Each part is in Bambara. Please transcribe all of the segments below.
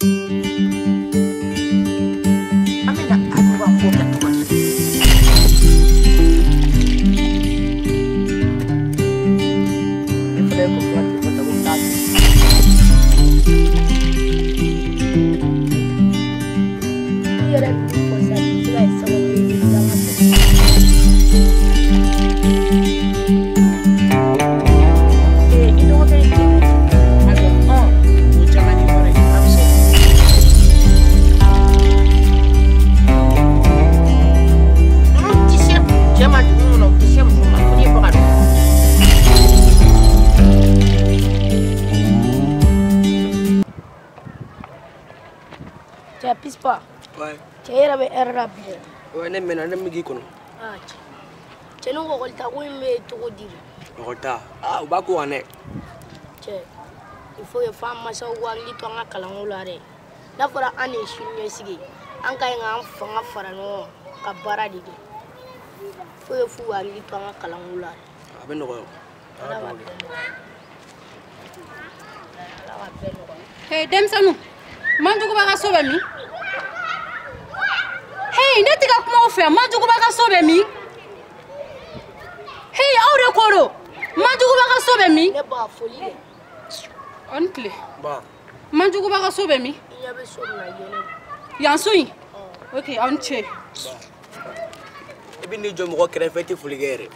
An bɛna Adu ka ko kɛ cogo di? Ne fana ye ko ka telefɔni ta ko n t'a fɛ. I yɛrɛ bɛ min fɔ sisan, nin bɛ se ka kɛ sababu ye k'i caman sɔrɔ. I dɔgɔkɛ ye jumɛn ye? O caman ni fana ye, a bɛ se. Ninnu tɛ se cɛ ma dugu min na, u tɛ se muso ma fo n'i ye bagan dun. Cɛ Pispa, Ouais. cɛ e yɛrɛ bɛ hɛrɛ la bi dɛ. Ouais, ne mɛnna, ne bɛ k'i kɔnɔ. Ah cɛ. Cɛ ni kɔkɔlita ko in bɛ cogo di de? Ɔkɔli ta, aa u b'a ko kan dɛ. Cɛ, il faut que f'an masaw k'u hakili to an ka kalanko la dɛ. N'a fɔra an de ye sini ɲɛsigi ye, an ka ɲi k'an fanga fara ɲɔgɔn kan ka baara de kɛ. Il faut que f'u k'u hakili to an ka kalanko la dɛ. A bɛ nɔgɔya. Ala b'a bɛɛ nɔgɔya. Ala b'a bɛɛ nɔgɔya. Hey, denmisɛnninw, Manjuguba ka so bɛ min? Hey, ne tɛ ka kuma aw fɛ, Manjuguba ka so bɛ min? Hey, aw de ko don. Manjuguba ka so bɛ min? Ne b'a foli kɛ. Aw ni tile. Ba. Manjuguba ka so bɛ min? I ɲɛ bɛ so min na yen de. Yan so in? Ok, aw ni ce. I bɛ n'i jɔ mɔgɔ kɛrɛfɛ i tɛ foli kɛ yɛrɛ.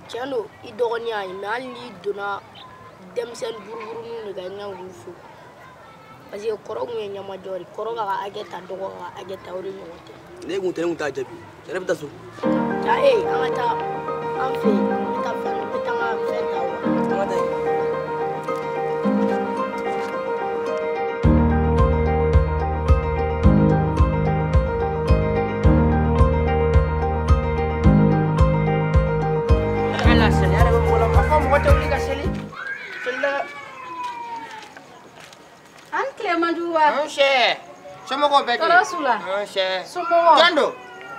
Tiɲɛ don, i dɔgɔnin y'a ye, mais hali n'i donna denmisɛnnin buruburuninw de kan, i kan k'u fo. Parce que kɔrɔ kun ye ɲɛmajɔ de ye. Kɔrɔ k'a ka hakɛ ta, dɔgɔ k'a ka hakɛ ta, o de ɲɔgɔn tɛ. Ne kun tɛ, ne kun t'a jaabi. Ne bɛ taa so. Ja ee, an ka taa an fɛ yen, n bɛ taa fɛn, n bɛ taa n ka fɛn ta wa. An ka taa yen. Ala saliya de bɛ mɔgɔ la, a fɔ mɔgɔ tɛ wuli ka seli. Seli la. An tile Manjuguba. Nse. Somɔgɔw bɛ di? Tɔɔrɔ s'u la. Nse. Somɔgɔw. Jɔn don?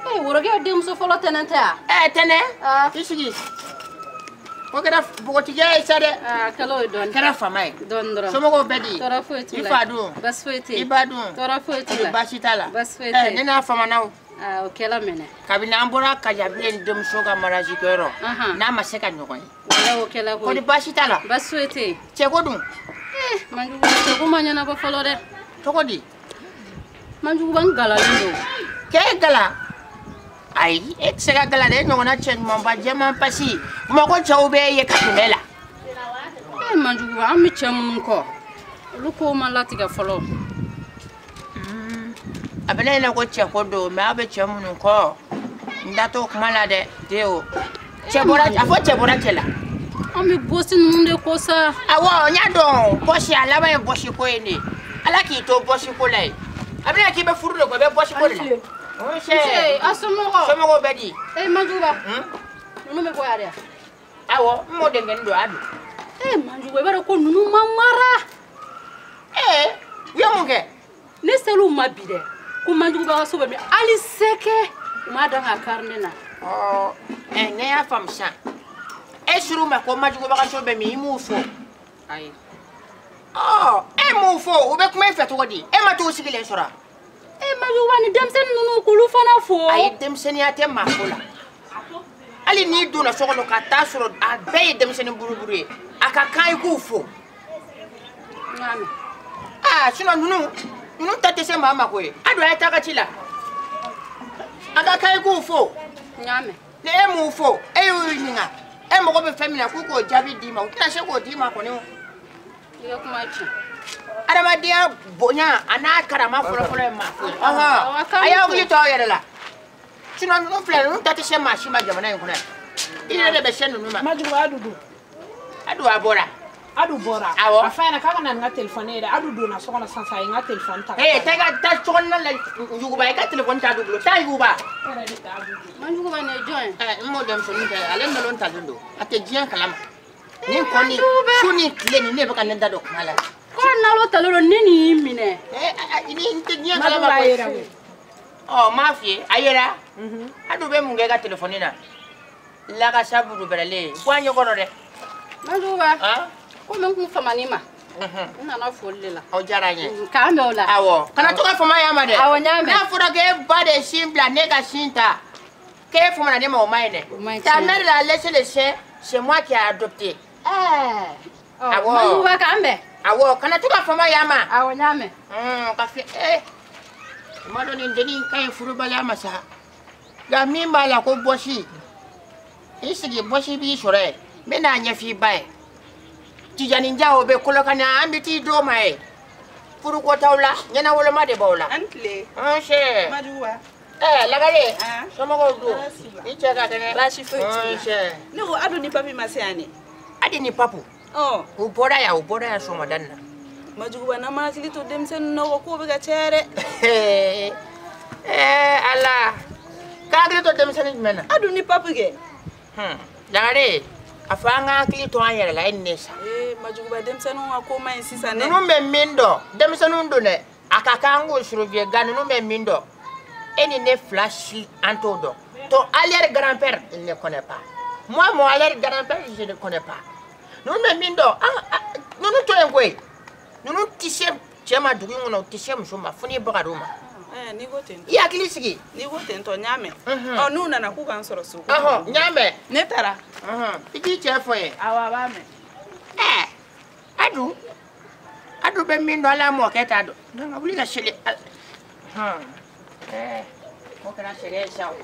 Ee, worokɛ denmuso fɔlɔ tɛnɛ tɛ wa? Tɛnɛ. Ah. I sigi. O kɛra npogotigiya ye sa dɛ. Aa, kɛla o ye dɔɔnin. A kɛra fama ye. Dɔɔnin dɔrɔn. Somɔgɔw bɛ di? Tɔɔrɔ foyi t'u la. I fa dun? Basi foyi tɛ yen. I ba dun? Tɔɔrɔ foyi t'u la. Baasi t'a la. Basi foyi tɛ yen. Ne n'a famana o. Aa, o kɛla mɛnɛ. Kabini an bɔra Kajabilen denmuso ka mariage kɛyɔrɔ, Ahan. n'a ma se ka ɲɔgɔn ye. Walayi o kɛla koyi. Kɔni baasi t'a la? Basi foyi tɛ yen. Cɛ ko dun? Ee, Manjuguba, cɛ ko ma ɲɛnabɔ fɔlɔ dɛ. Cogo di? Manjuguba, n galalen don. K'e gala? Ayi, e tɛ se ka gala dɛ, e ɲɔgɔnna cɛ ɲumanba jɛman pasi. Bamakɔ cɛw bɛ ye ka tɛmɛ la. Ee, Manjuguba, an bɛ cɛ minnu kɔ, olu kow ma latigɛ fɔlɔ. A bɛ ne ɲɛna ko cɛ ko don, mais aw bɛ cɛ minnu kɔ, n da t'o kuma la dɛ, den o. Cɛ bɔra, a fɔ cɛ bɔra cɛ la. An bɛ bɔsi ninnu de ko sa. Awɔ, n y'a dɔn, bɔsi a laban ye bɔsi ko ye de. Ala k'i to bɔsi ko la yen. A bɛna k'i bɛ furu de kɔ, i bɛ bɔsi ko de la. Nse. Nse, a somɔgɔw. Somɔgɔw bɛ di? Ee, Manjuguba. Ninnu bɛ bɔ yan de. Awɔ, n mɔdenkɛnin don, a don. Ee, Manjuguba, i b'a dɔn ko ninnu ma mara. Ee, u ye mun kɛ? Ne ser'u ma bi dɛ. Ko Manjuguba ka so bɛ min, hali sɛkɛ u m'a dan ka kari ne na. Ɔ, ne y'a faamu sisan. E ser'u ma ko Manjuguba ka so bɛ min, i m'u fo. Ayi. Ɔ, e m'u fo, u bɛ kuma e fɛ cogo di? E ma t'u sigilen sɔrɔ wa? Ee, Manjuguba, ni denmisɛnnin ninnu k'olu fana fo. Ayi, denmisɛnninya tɛ maa fo la. Hali n'i donna so kɔnɔ ka taa sɔrɔ a bɛɛ ye denmisɛnnin buruburu ye, a ka kan i k'u fo. N y'a mɛn. Aa, sinon ninnu ta tɛ se maa ma koyi. A don a ye taa ka ci la. A ka kan i k'u fo. N y'a mɛn. Ni e m'u fo, e y'u ɲininka, e mago bɛ fɛn min na k'u k'o jaabi d'i ma, u tɛna se k'o d'i ma kɔni o. I ka kuma ye tiɲɛ. Adamadenya bonya a n'a karama fɔlɔfɔlɔ ye maa fo ye. Awɔ, Ɔhɔn. A y'aw hakili to aw yɛrɛ la. Sinon ninnu filɛ, ninnu ta tɛ se maa si ma jamana in kɔnɔ yan. I yɛrɛ de bɛ se ninnu ma. Majuguba, Adu dun? Adu a bɔra. Adu bɔra. Awɔ. A f'a ɲɛna k'a ka na ni n ka telefɔni ye dɛ. Adu donna so kɔnɔ sisan sisan, a ye n ka telefɔni ta. Ee, taa i ka taa sokɔnɔna la yuguba, i ka telefɔni ta Adu bolo. Taa yuguba. E yɛrɛ de tɛ Adu dun. Manjuguba, nin ye jɔn ye? Ɛ, n m'o denmisɛnnin kɛ, ale nkalon talen don. A tɛ diɲɛ kalama. Nin kɔni, su ni tile ni ne bɛ ka ne da don kuma la. Ko nalo talen don, ni nin y'i minɛ. Ee, ni n tɛ diɲɛ kalama Majuguba, a koyi. yera koyi. Ɔ, n m'a f'i ye, a yera. Adu bɛ mun kɛ i ka telefɔni na? Lagasa burubɛrɛlen, bɔ a ɲɛkɔrɔ dɛ. Manjuguba. Han? Komi n kun faman'i ma. N nana foli de la. O diyara n ye. K'an bɛn o la. Awɔ. Kana to ka fama y'a ma dɛ. Awɔ, n y'a mɛn. N'a fɔra k'e ba de sin bila ne ka sin ta, k'e famana ne ma, o ma ɲi dɛ. O ma ɲi. Ta mère l'a laissé le chien, c'est moi qui ai adopté. Awɔ. Majuguba, k'an bɛn. Awɔ, kana to ka fama y'a ma. Awɔ, n y'a mɛn. Ka fi i m'a dɔn nin dennin ka ɲi furubaliya ma sa. Nka min b'a la ko bɔsi, i sigi bɔsi b'i sɔrɔ yen, n bɛ n'a ɲɛf'i ba ye. Tijanija o bɛ Kolokani, an bɛ t'i d'o ma yen. Furuko t'aw la, ɲɛnawoloma de b'aw la. An tile. Nse. Majuguba. Lagare. Ah. Somɔgɔw dun? Baasi b'a. I cɛ ka kɛnɛ? Baasi foyi t'i la. Nse. Ne ko Adu ni papi ma se yan ne. Adi ni papu? Ɔ. U bɔra yan, u bɔra yan sɔgɔmada in na. Majuguba, n'an ma hakili to denmisɛnnin na, o ko bɛ ka caya dɛ. Ala. K'a hakili to denmisɛnnin jumɛn na? Adu ni papu kɛ. Lagare, a fɔ an ka hakili to an yɛrɛ la, e ni ne sa. Majuguba, denmisɛnninw ka ko man ɲi sisan dɛ. Ninnu bɛ min dɔn, denmisɛnninw don dɛ, a ka kan an k'o surveiller, nka ninnu bɛ min dɔn, e ni ne fila si an t'o dɔn. Ton arrière grand-père, il ne connaît pas. Moi, mon arrière grand-père, je ne connais pas. Ninnu bɛ min dɔn, an ninnu to yen koyi. Ninnu tɛ se cɛ ma dugu in kɔnɔ, u tɛ se muso ma, fo n'i bagar'u ma. N'i ko ten tɔ. I hakili sigi. N'i ko ten tɔ, n y'a mɛn. Ɔ, n'u nana k'u k'an sɔrɔ so. Ɔhɔn, n y'a mɛn. Ne taara. I k'i cɛ fɔ n ye. Awɔ, a b'a mɛn. Adu, Adu bɛ min dɔn, ala mɔkɛ t'a dɔn. Donc a wuli ka seli. Ko kɛra sɛgɛn ye sa o.